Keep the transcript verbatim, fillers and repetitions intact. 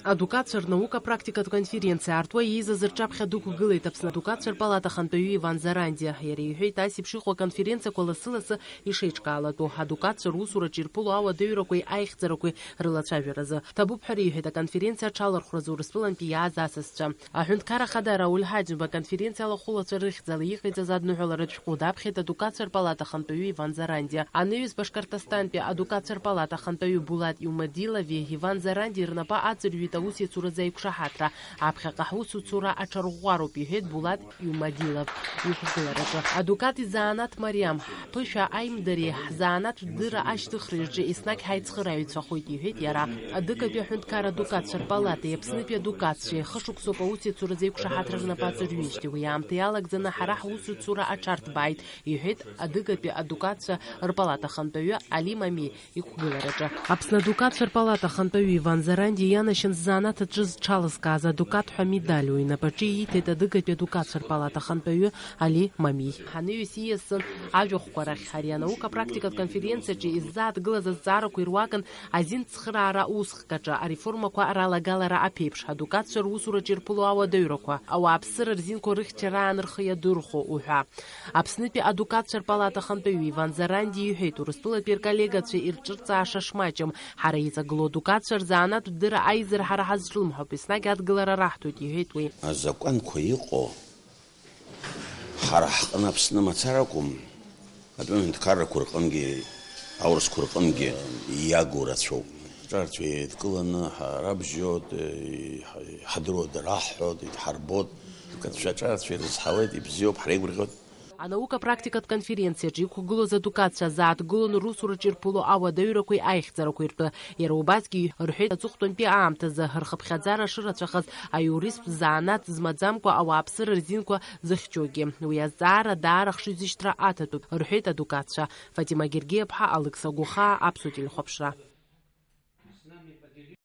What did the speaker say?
Адукатцәа рнаука практикатә конференциа аартуа еизаз рҿаԥхьа дықәгылеит Аԥсны адукатцәа рпалата ахантәаҩы Иван Зарандиа. Иара иҳәеит, ас еиԥш иҟоу аконференциақәа ласы-ласы ишеиҿкаалатәу, адукатцәа русураҿы ирԥыло ауадаҩрақәеи аихьӡарақәеи рылацәажәаразы. Ҭабуп ҳәа риҳәеит аконференциа аҽалархәразы Урыстәылантәи иааз асасцәа. Аҳәынҭқарра ахада Рауль Ҳаџьымба аконференциа алахәылацәа рыхьӡала иҟаиҵаз адныҳәаларатә шәҟәы даԥхьеит адукатцәа рпалата ахантәаҩы Иван Зарандиа. Анаҩс Башкортостантәи адукатцәа рпалата ахантәаҩы Булат Иумадилови Иван Зарандиеи рнапы аӡырҩит аус иацуразы аиқәшаҳаҭра. Аԥхьаҟа ҳусуцура аҽарӷәӷәароуп, иҳәеит Булат Иумадилов иқәгылараҿы. Адукат изанааҭ мариам, ҳԥышәа аимдареи ҳзанааҭтә дырра ашьҭыхреи рҿы еснагь ҳаицхырааҩцәахоит, иҳәеит иара. Адыгатәи аҳәынҭқарра адукатцәа рпалатеи Аԥснытәи адукатцәеи хышықәсоуп аус иацуразы аиқәшаҳаҭра рнапы аҵарҩижьҭеи. Уи аамҭа иалагӡаны ҳара ҳусуцура аҽарҭбааит, иҳәеит адыгатәи адукатцәа рпалата ахантәаҩы Али Мами иқәгылараҿы. Аԥсны адукатцәа рпалата ахантәаҩы Иван Зарандиа ианашьан ззанааҭ аҿы зҽалызкааз адукат ҳәа медаль уи инапаҿы ииҭеит адыгатәи адукатцәа рпалата ахантәаҩы Али Мами. Анаҩс ииасын ажәахәқәа рахь. Ари анаука практикатә конференциаҿы иззааҭгылаз азҵаарақәа ируакын азин цхыраара усхк аҿы ареформақәа ралагалара аԥеиԥш, адукатцәа русураҿы ирԥыло ауадаҩрақәа, ауааԥсыра рзинқәа рыхьчара аан рхы иадырхәо уҳәа. Аԥснытәи адукатцәа рпалата ахантәаҩы Иван Заранди иҳәеит, Урыстәылатәи рколлегацәа ирҿырҵааша шмаҷым, ҳара иҵагылоу адукатцәа рзанааҭтә дырра аизара ҳара ҳазҿлымҳауп, еснагь адгылара раҳҭоит, иҳәеит уи. Азакәанқәа иҟоу ҳара ҳҟны Аԥсны мацара акәым, атәым ҳәынҭқаррақәа рҟынгьы, аурысқәа рҟынгьы иагу рацәоуп. Аҿарацәа еидкыланы ҳарабжьоит, иҳадыруа дара ҳҳәоит, идҳарбоит. Адукатцәа аҿарацәа ирызҳауеит, ибзиоуп, ҳреигәырӷьоит. Анаука практикатә конференциаҿы иқәгылоз адукатцәа азааҭгылон русураҿы ирԥыло ауадаҩрақәеи аихьӡарақәеи ртәы. Иара убасгьы рҳәеит, аҵыхәтәантәи аамҭазы рхыԥхьаӡара шырацәахаз аиуристтә занааҭ змаӡамкәа ауааԥсыра рзинқәа зыхьчогьы. Уи азҵаара даара ахшыҩзышьҭра аҭатәуп, рҳәеит адукатцәа. Фатима Гергиаԥҳа, Алықьса Гәыхаа, Аԥсуа телехәаԥшра.